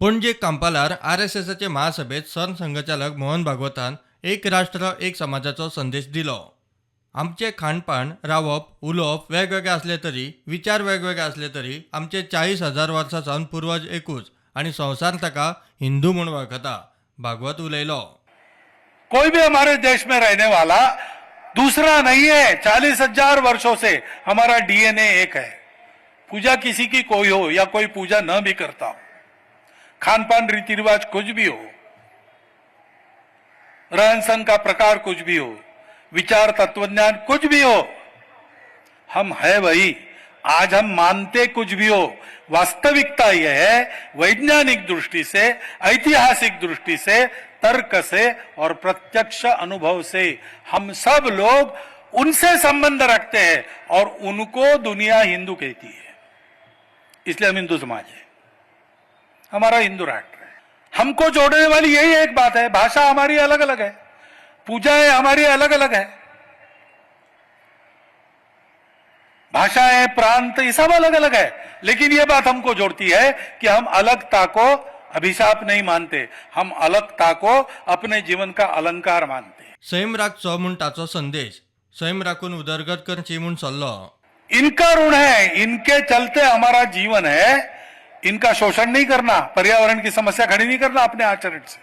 पणजे कांपालार आरएसएसाचे महासभेत सरसंघचालक मोहन भागवतान एक राष्ट्र एक समाजाचो संदेश दिलो. आमचे खाणपान, रावप, उलोवप वेगवेगळे आसले तरी, विचार वेगवेगळे आसले तरी आमचे 40,000 वर्सां सावन पुर्वज एकूच आनी संवसार ताका हिंदू म्हूण वळखता, भागवत उलयलो. कोई भी हमारे देश में रहने वाला दूसरा नहीं है. 40,000 वर्षों से हमारा डीएनए एक है. पूजा किसी की कोई हो या कोई पूजा न भी करता हो, खान पान, रीति रिवाज कुछ भी हो, रहन सहन का प्रकार कुछ भी हो, विचार, तत्वज्ञान कुछ भी हो, हम है वही. आज हम मानते कुछ भी हो, वास्तविकता यह है, वैज्ञानिक दृष्टि से, ऐतिहासिक दृष्टि से, तर्क से और प्रत्यक्ष अनुभव से हम सब लोग उनसे संबंध रखते हैं और उनको दुनिया हिंदू कहती है. इसलिए हम हिंदू समाज है, हमारा हिंदू राष्ट्र है. हमको जोड़ने वाली यही एक बात है. भाषा हमारी अलग अलग है, पूजाएं हमारी अलग अलग है, भाषाएं, प्रांत, ये सब अलग अलग है, लेकिन ये बात हमको जोड़ती है कि हम अलगता को अभिशाप नहीं मानते, हम अलगता को अपने जीवन का अलंकार मानते हैं. सैम राखचो म्हूण ताचो संदेश, सैम राखून उदरगत करची म्हूण सल्लो. इनका ऋण है, इनके चलते हमारा जीवन है. इनका शोषण नहीं करना, पर्यावरण की समस्या खड़ी नहीं करना अपने आचरण से.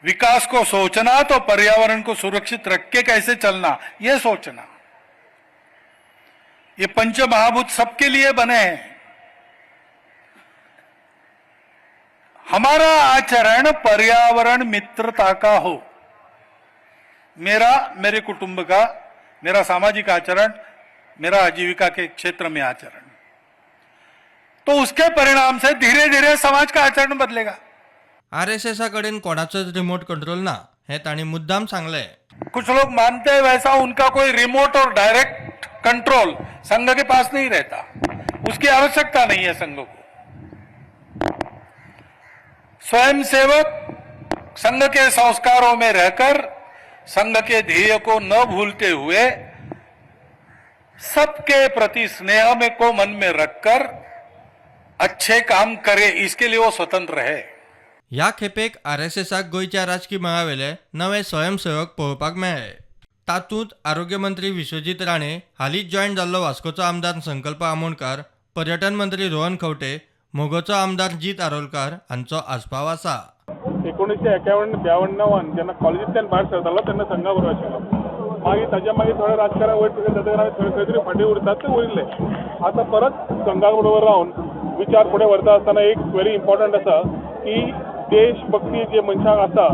विकास को सोचना तो पर्यावरण को सुरक्षित रख के कैसे चलना, यह सोचना. ये पंच महाभूत सबके लिए बने हैं. हमारा आचरण पर्यावरण मित्रता का हो. मेरा, मेरे कुटुंब का, मेरा सामाजिक आचरण, मेरा आजीविका के क्षेत्र में आचरण, तो उसके परिणाम से धीरे धीरे समाज का आचरण बदलेगा. आरएसएसा कडेन कोणाचोच रिमोट कंट्रोल ना हें तांणी मुद्दाम सांगलें. कुछ लोग मानते हैं वैसा उनका कोई रिमोट और डायरेक्ट कंट्रोल संघ के पास नहीं रहता. उसकी आवश्यकता नहीं है संघ को. स्वयंसेवक संघ के संस्कारों में रहकर, संघ के ध्येय को न भूलते हुए, सबके प्रति स्नेह में को मन में रखकर अच्छे काम करे, इसके लिए वो स्वतंत्र है. ह्या खेपेक आरएसएसाक गोंयच्या राजकी मळावेले नवे स्वयंसेवक पळोवपाक मेळ्ळे. तातूंत आरोग्य मंत्री विश्वजीत राणे, हालींच जॉयन जाल्लो वास्कोचो आमदार संकल्प आमोणकार, पर्यटन मंत्री रोहन खंवटे, मगोचो आमदार जीत आरोलकार हांचो आस्पाव आसा. 1951-52 जेन्ना कॉलेजींतल्यान भायर सरतालो तेन्ना संघा बरोबर आशिल्लो. मागीर ताच्या मागीर थोडें राजकारण वयर सरलें जातकीर आमी थंय खंय तरी फाटीं उरतात ते उरिल्ले. आतां परत संघा बरोबर रावन विचार फुडें व्हरता आसतना एक व्हेरी इम्पॉर्टंट आसा की देशभक्ती जे मनशाक आसा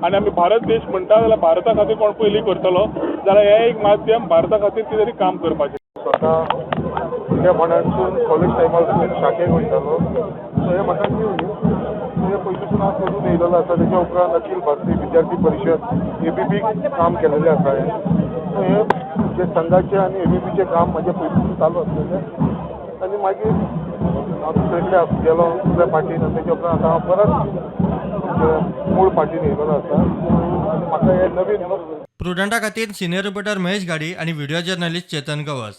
आनी आमी भारत देश म्हणटा जाल्यार भारता खातीर कोण पयलीं करतलो जाल्यार हें एक माध्यम भारता खातीर कितें तरी काम करपाचें. स्वता भुरगेपणांतसून, कॉलेज टायमारसून शाखेक वयतालो, सो हें म्हाका न्यू न्हू. सो हें पयलींसून हांव करून येयलेलो आसा. तेच्या उपरांत अखील भारतीय विद्यार्थी परिशद, एबीपी काम केलेलें आसा हांवें. सो हें जे संघाचें आनी एबीपीचें काम म्हाजें पयलींसून चालू आसलेलें आनी मागीर हांव दुसरे कडेन गेलो, दुसऱ्या पार्टीन, आनी तेच्या उपरांत आतां हांव परत मूळ पार्टीन येयलेलो आसा आनी म्हाका हें नवीन प्रुडंटा खातीर सिनियर रिपोर्टर महेश घाडी आनी व्हिडिओ जर्नलिस्ट चेतन गवस.